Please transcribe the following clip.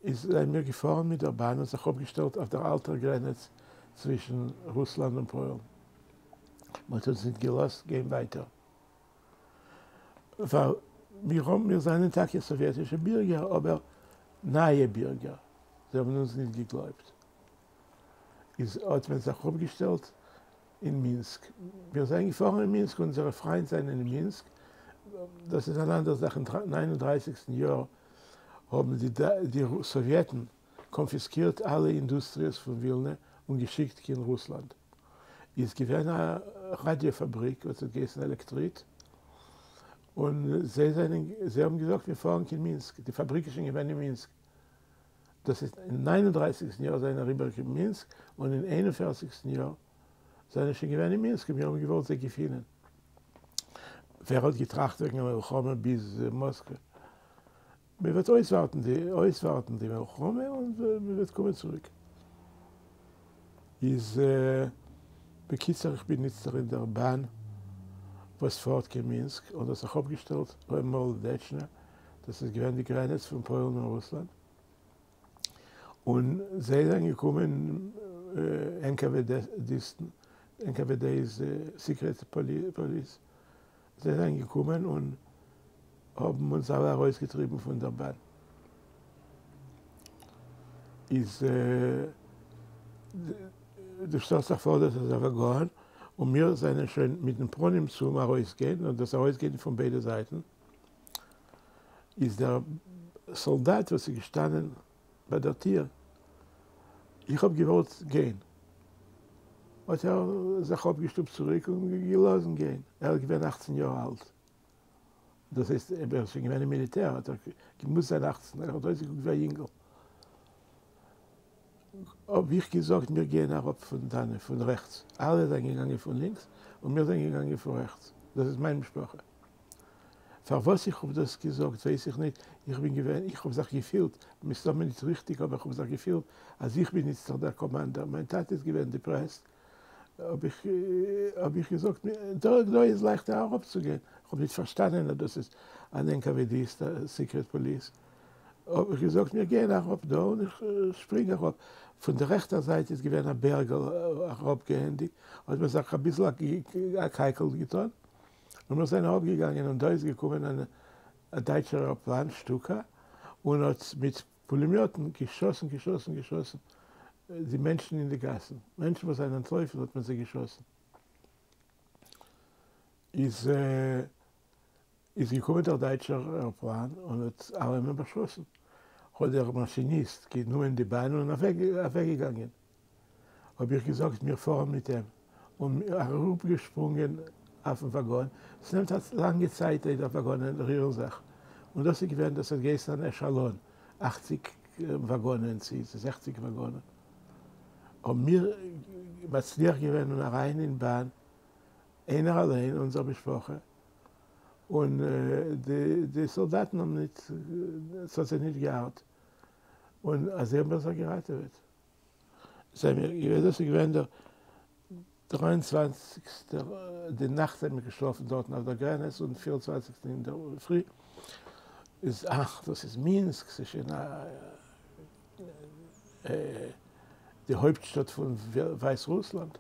איז זענען מיר געפארן מיט דער באן און זיך אפגעשטעלט אויף דער אלטער גרענעץ צווישן רוסלאנד און פוילן. מען האט אונז ניט געלאזט גיין ווייטער, ווייל מיר האבן, מיר זענען טאקע סאוויעטישע בירגער, אבער נייע בירגער, זיי האבן אונז ניט געגלויבט. איז האט מען זיך אפגעשטעלט אין מינסק. מיר זענען געפארן אין מינסק, אונזערע פריינט זענען אין מינסק, דאס איז אן אנדער זאך, אין ניין און דרייסיגסטן יאר האבן די סאוויעטן קאנפיסקירט אלע אינדוסטריעס פון ווילנע און געשיקט קיין רוסלאנד. איז געווען א ראדיא פאבריק וואס האט געהייסן עלעקטריט, און זיי זענען, זיי האבן געזאגט מיר פארן קיין מינסק, די פאבריק איז שוין געווען אין מינסק, דאס איז אין ניין און דרייסיגסטן יאר זענען אריבער קיין מינסק, און אין איין און פערציגסטן יאר זענען שוין געווען אין מינסק און מיר האבן געוואלט זיי געפינען. ווער האט געטראכט וועגן א מלחמה ביז מאסקווע? מען וועט אויסווארטן די אויסווארטן די מלחמה און מען וועט קומען צוריק. איז בקיצור איך בין איצטער אין דער באן וואס פארט קיין מינסק און האט זיך אפגעשטעלט ביי מאלאדעטשנא, דאס איז געווען די גרעניץ פון פוילן און רוסלאנד, און זיי זענען געקומען ענקאוועדיסטן, NKVD איז סיקרעט פאליס, זיי זענען געקומען און האבן אונז אלע ארויסגעטריבן פון דער באן. איז דו שטעלסט זיך פאר דאס איז א וואגאן און מיר זענען שוין מיטן פנים צום ארויסגיין און דאס ארויסגיין פון ביידע זייטן איז דער סאלדאט וואס איז געשטאנען ביי דער טיר, איך האב געוואלט גיין, האט ער זיך אפגעשטופט צוריק און געלאזן גיין, ער איז געווען אכצן יאר אלט, דאס הייסט ער איז שוין געווען אין מיליטער האט ער געמוזט זיין אכצן, ער האט אויסגעקוקט ווי א יונגל, האב איך געזאגט מיר גייען אראפ פון דאנען פון רעכטס, אלע זענען געגאנגען פון לינקס און מיר זענען געגאנגען פון רעכטס, דאס איז מיין משפחה. פארוואס איך האב דאס געזאגט ווייס איך ניט, איך בין געווען, איך האב זיך געפילט, מסתמא ניט ריכטיג, אבער איך האב זיך געפילט אז איך בין איצטער דער קאמאנדער, מיין טאטע איז געווען דיפרעסט, האב איך, האב איך געזאגט, דא, דא איז לייכטער אראפצוגיין, איך האב ניט פארשטאנען אז דאס איז אן ענקאוועדיסט, א סיקרעט פאליס, האב איך געזאגט, מיר גייען אראפ דא און איך שפרינג אראפ, פון דער רעכטער זייט איז געווען א בערגל אראפגייענדיג, האט מען זיך אביסל א קייקל געטאן, און מיר זענען אראפגעגאנגען און דא איז געקומען א דייטשער עראפלאן שטוקא און האט מיט פולימיאטן געשאסן געשאסן געשאסן די מענטשן אין די גאסן, מענטשן וואס זענען אנטלויפן האט מען זיי געשאסן. איז איז געקומען דער דייטשער עראפלאן און האט אלעמען באשאסן, האט דער מאשיניסט גענומען די באן און אוועקגעגאנגען. האב איך געזאגט מיר פארן מיט אים, און אראפגעשפרונגען אויפן וואגאן, עס נעמט א לאנגע צייט איידער וואגאנען רירן זיך, און דאס איז געווען, דאס האט געהייסן אן עשאלאן, אכציג וואגאנען צי זעכציג וואגאנען, האבן מיר מצליח געווען און אריין אין באן, איינער אליין, אונזער משפחה, און די סאלדאטן האבן ניט, עס האט זיי ניט געארט, און אזוי האבן מיר זיך געראטעוועט. זענען מיר געווען, דאס איז געווען דער דריי און צוואנציגסטער, די נאכט זענען מיר געשלאפן דארטן אויף דער גרענעץ, און פיר און צוואנציגסטן אינדערפרי איז, אך, דאס איז מינסק, ס'איז שוין א, די הויפטשטאט פון ווייסרוסלאנד.